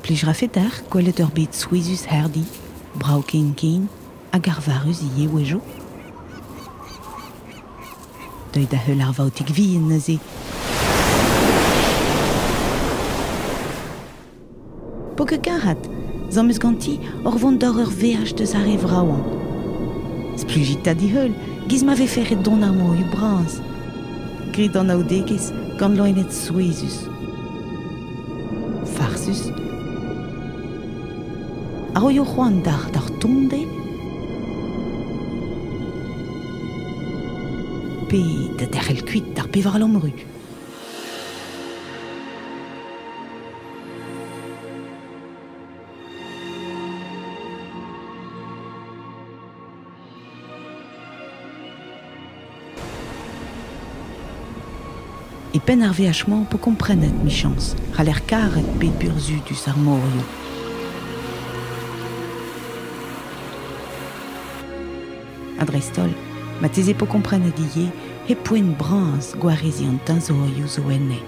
Plij 'rafe deoc'h gwelet ur bed souezhus hardi, brav ken-ken, hag arvarus ivez a-wechoù? Deuit da heul ar vaotig vihan neuze. Po ket karat, zamm eus ganti oc'h vont d'ober ur veaj deus ar re vravañ. Splujit 'ta d'he heul, 'giz ma vefe ret dont ar morioù bras. Grit anaoudegezh gant loened souezhus. Farsus. A roio c'hoant d'ar d'ar ton dezhe Pe da derc'hel kuit d'ar pevarlamm-ru. E penn ar veaj-mañ 'po komprenet, 'michañs, c'haller karet bed burzhudus ar morioù. Ha dreist-holl, marteze 'po komprenet ivez hep poent bras gwareziñ an teñzorioù zo enne.